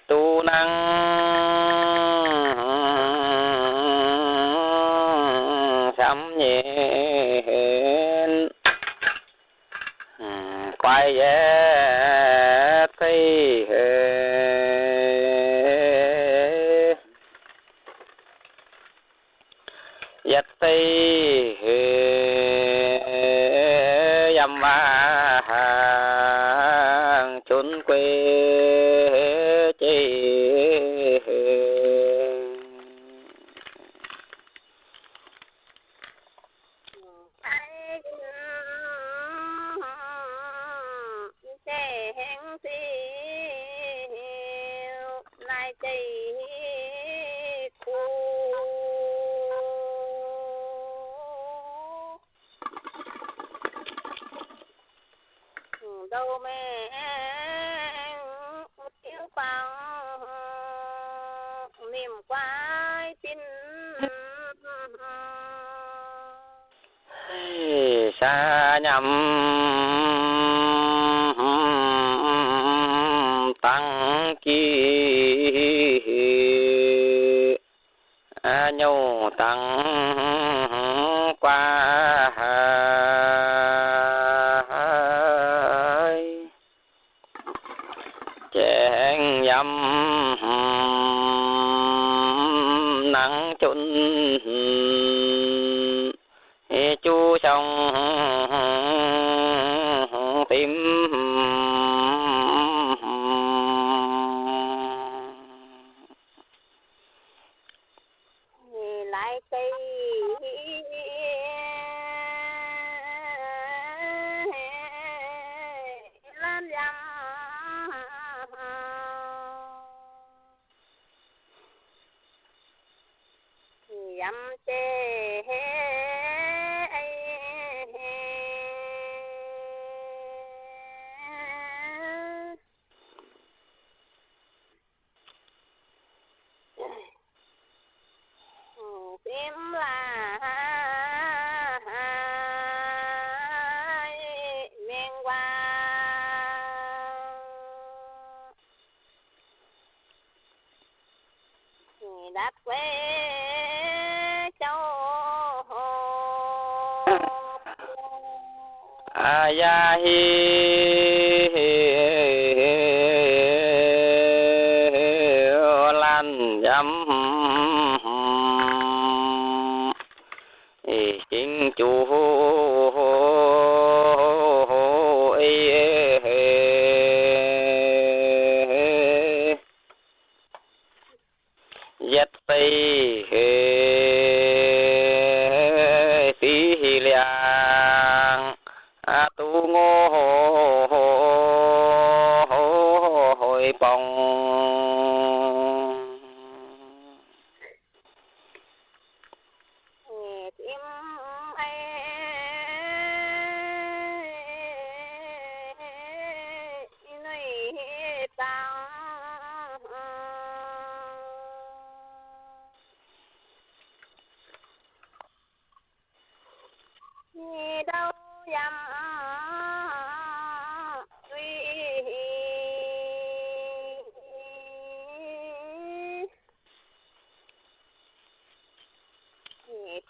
Duqv nangv camv nyei, guai yietc zeiv heix, yietc zeiv heix yiem waac hnaangx junv guei jeiv heix. Jeiv hengx ziux naaiv jeiv kuv, ndouh maengx diuv guangc, nimc guaix binc, sa nyiemz dangx giv, nyouh dangx guaix, jaeng yiem nangv junv, juv siong dimv. Laaix deix laanh yiem, yiem deix simv laaix mengh waac, ndatc gueix jauv yaa hiuv laanh yiem, jingx juv ei yietc zeiv heix fiv liangx, duqv ngouh hoic borngz. Simv ei nuih dangx, ndau yiem zuiz.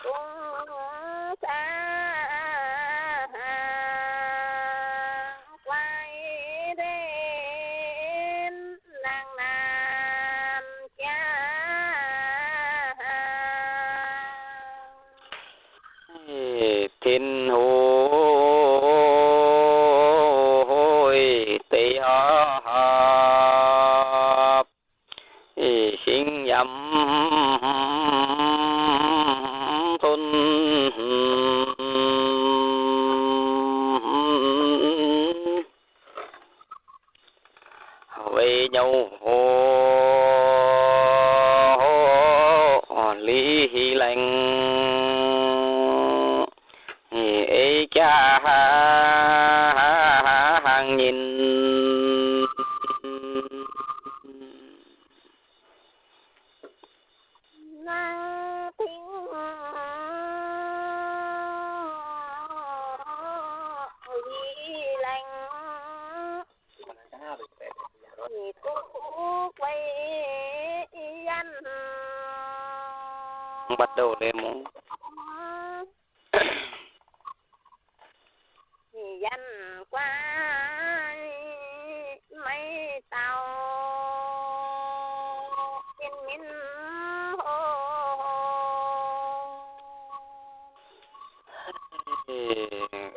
Bung saah guai ndenv nangh naamh jaax. Tin-Hungh deix horpc singx yiem cun, weic nyouh liuz laengz ei jaa-hlang nyinh. Nangv dingc liuz laengz duqv Bắt đầu lên mông. Yanh guai maiv dau, min min hô hô.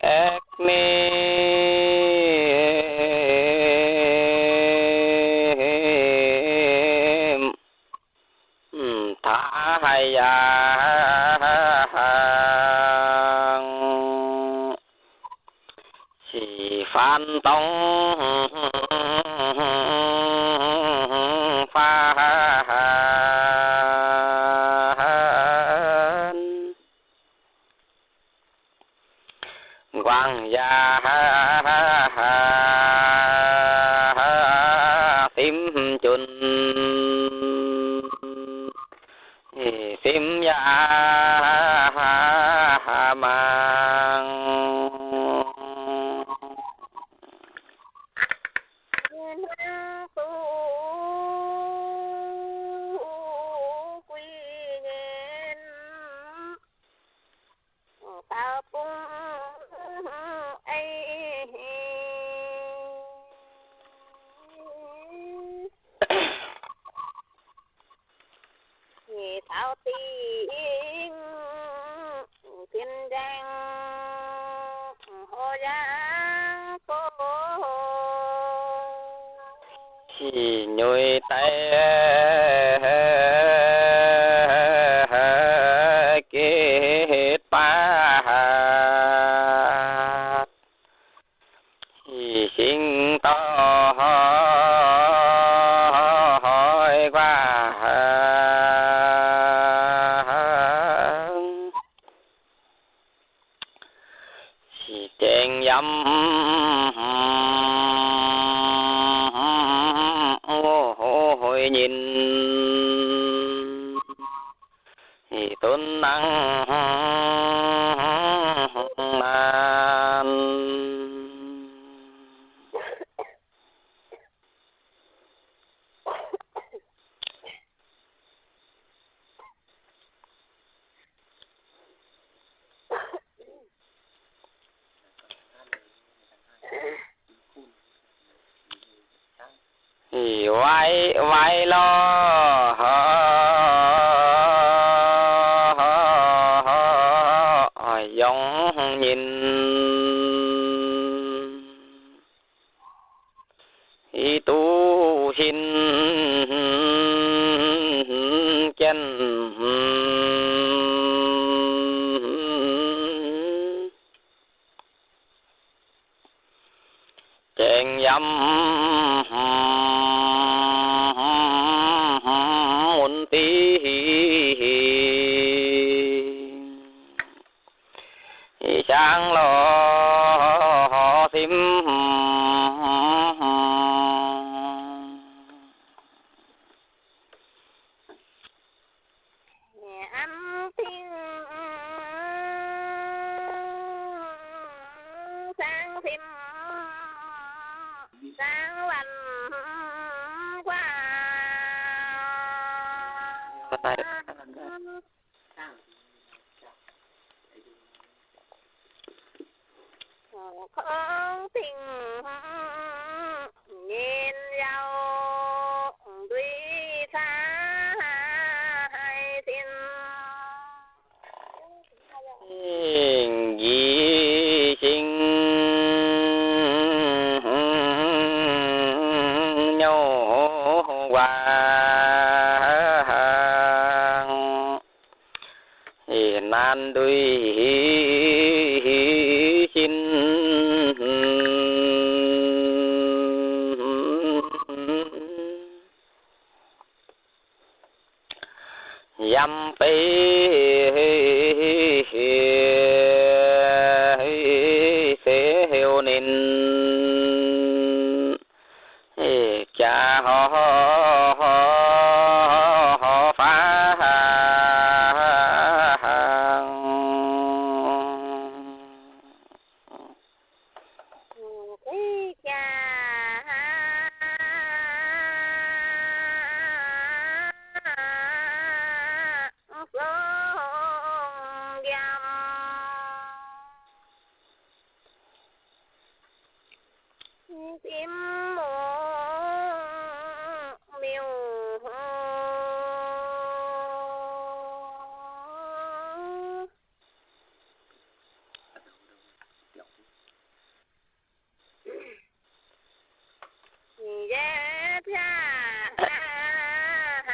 Aeqv, ninh taux haaix yaac sic faan dorngx faan. Nquaang yaac simv junc, simv yaac mangc. Duqv guiv nyei, faaux bung ei, faaux dingc, fin nzaeng, hlo yaang go. Sic nyuiz daaih getv baac, sic singx dorh hoiz guaax. Sic gaengh yiem hoic nyinh, dunv nangv maanc. Waaic, waaic lorh, yongc nyinh i duqv sin jienv. Gaengh yiem mun diuh, jangx lorh simv. An dingc saeng simv, saeng waanc guaax. Kongx dingc nyinh yaac nduic cai sin. Yie singx nyouh waac, naanc nduic sin. Yiem beiv se heuc ninh jaax horv faang. Fim mungz miuc-hong, nziaeqv piaa hnaangx,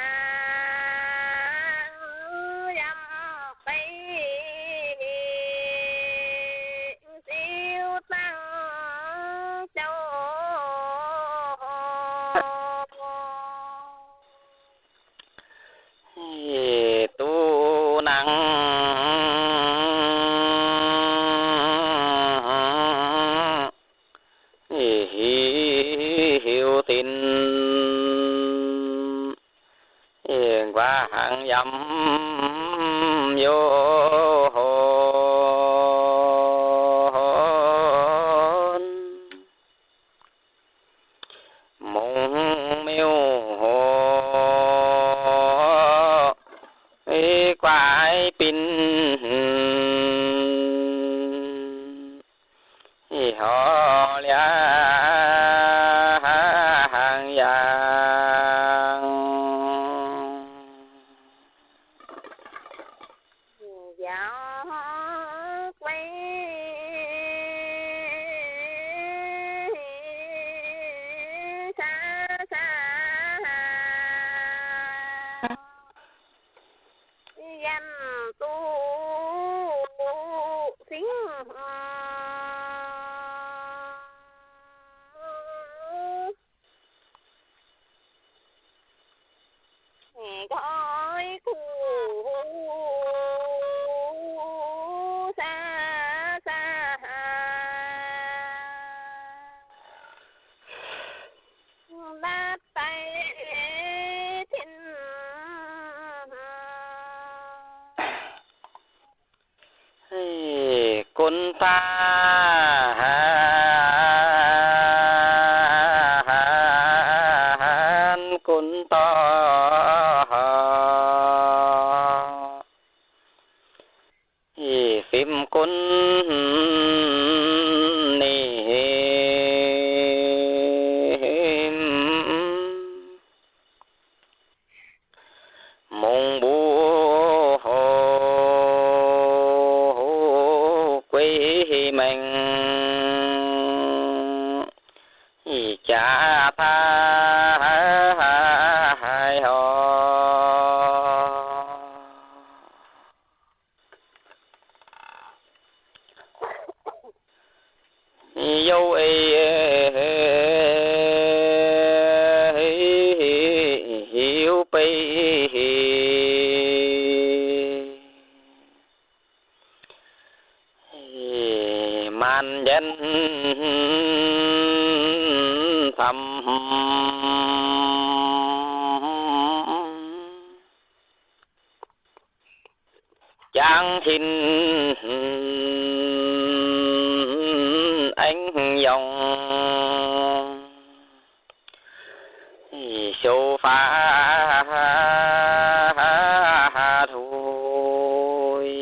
yaac beiv siu dangh jauv duqv nangh hiuv zinh, nquaah hnaangx yaac youh hon. Mungz miuc-hong guaaiv bin, horc liangx yangh. Nziaaux guei saax saax, yiem duqv fingx. Nqoi kuv saax saax, laatc daaih tin. Gunv daaih gunv dorh, fim gunv ninh mungz mbuo guei maengx, ih jaax taaih horc. Youh ei hiuv bei, maanc njienv camv jangx tin aengx yongc, siou faax hui.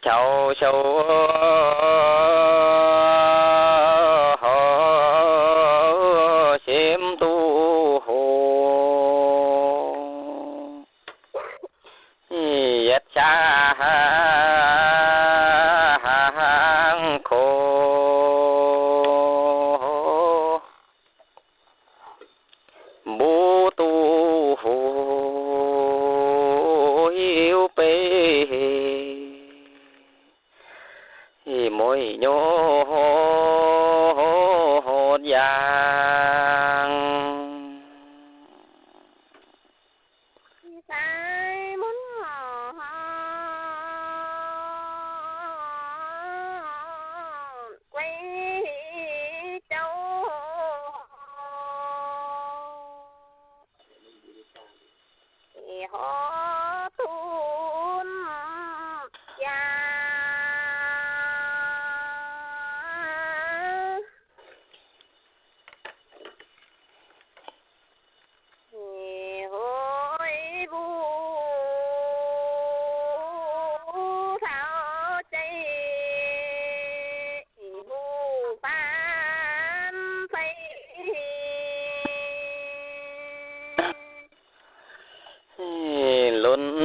Caux sou simv duqv hoc, yietc jangx kox mbuo duqv hoc hiuv beiv mueiz nyei hotv yaangh. Lunx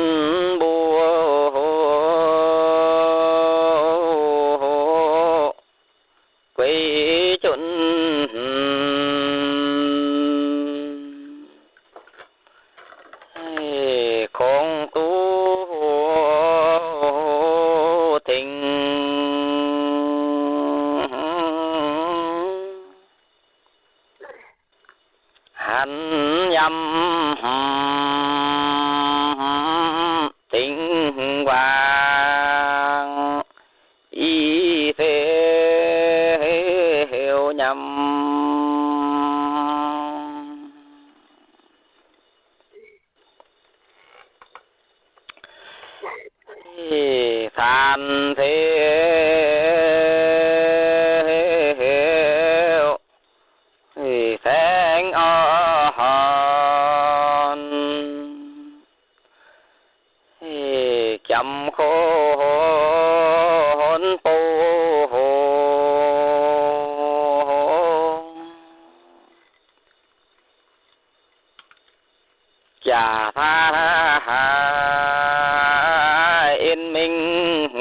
mbuo gueix junv kungx duqv tengx hanc yamv dingc guangc i feu nyamv. Saanx feu saengv orn, jamx ko honv bou hoc. Jaax faav en mengh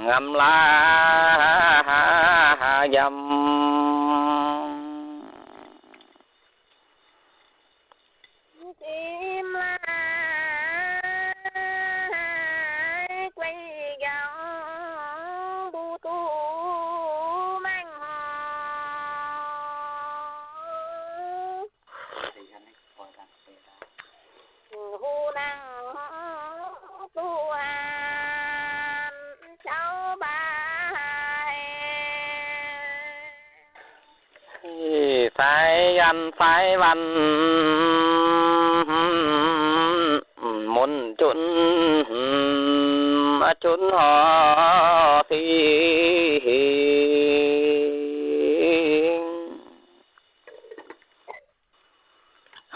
ngamv laav yamv. Fai ganh fai wanh, munc junv, junv horc singx.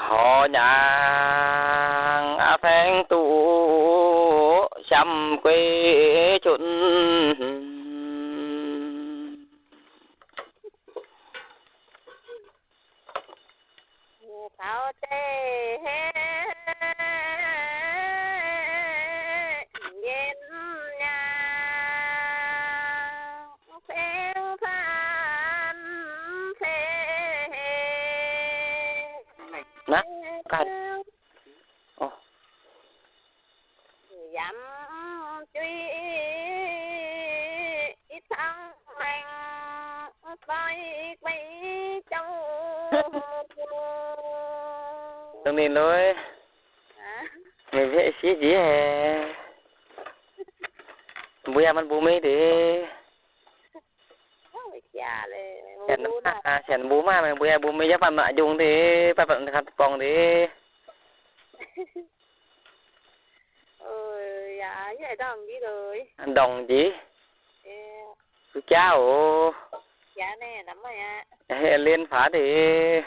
Horc nyaangx saengv duqv siam gueix junv. Naaiv, yamv juiv ih cangv maengx doi gueix jouv. Dongh ninh lui. Meih mbuo siev njiec haic. Mbuo yaac maiv mbuo maiv deix. Sienx mbuo maah, meih mbuo yaac mbuo maiv yaac baac maiv njungh deix, baac baac ganh borngz deix. Ndongc njiec. Duqv jaav oc. Heh, lien faaux deix.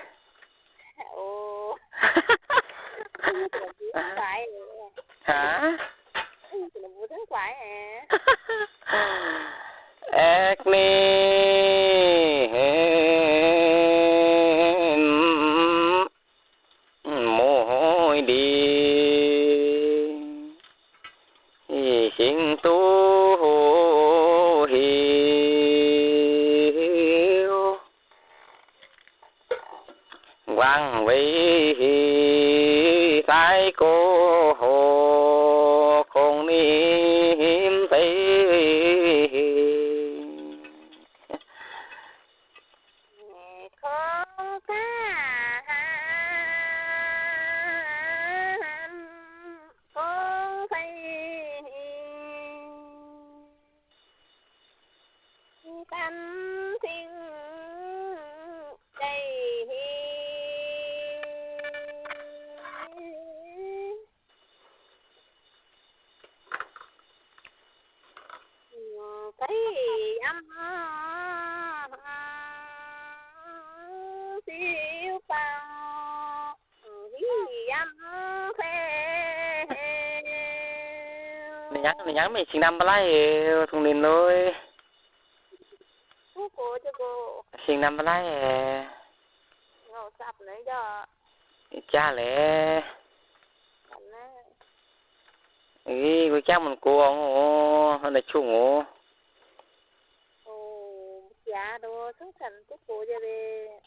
Aav, aeqv, ninh muoz-ndiev, ih, singx duqv hiuv, wangc weic daaih gox hoc kungx nimc deix. Ninh hnangv, ninh hnangv mingh singx nam ba'laiv heuc dongh ninh lui. Singx nam ba'laiv, jaa leiz. Ih, mbuo jangv mun gox oc, hnangv naaic qungh oc.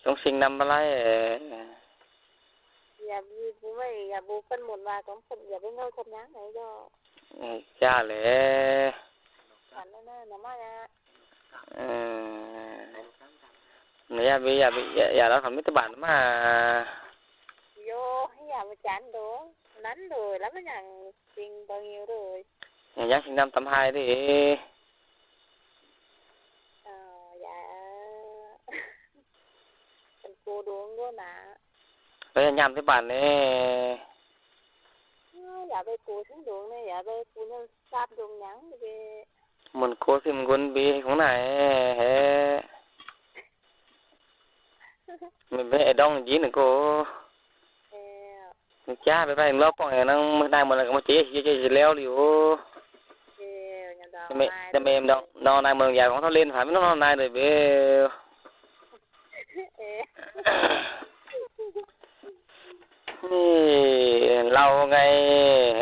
Dongh singx nam ba'laiv. Jaa leiz. Yaac, yaac, yaac lorz taux mv deix mbaanc maah. Yaac jangv singx nam da'haaix deix. Lorz yaac nyaanh deix mbaanc naaic. Mun gox fih mun nqunx mbuo kungx naaic haic. Mienh mbuo aengx ndorm njiec ninh gox. Ninh jaav mbuo fai lorz buangh aengx nor, naaiv muonz mbuo jiex, jiex, jiex, jiex lauh liuz. Naaiv meih ndorm naaiv muonz yaac gorngv taux len faaux maiv norm naaiv ndoih mbuo. Lauh ngaih.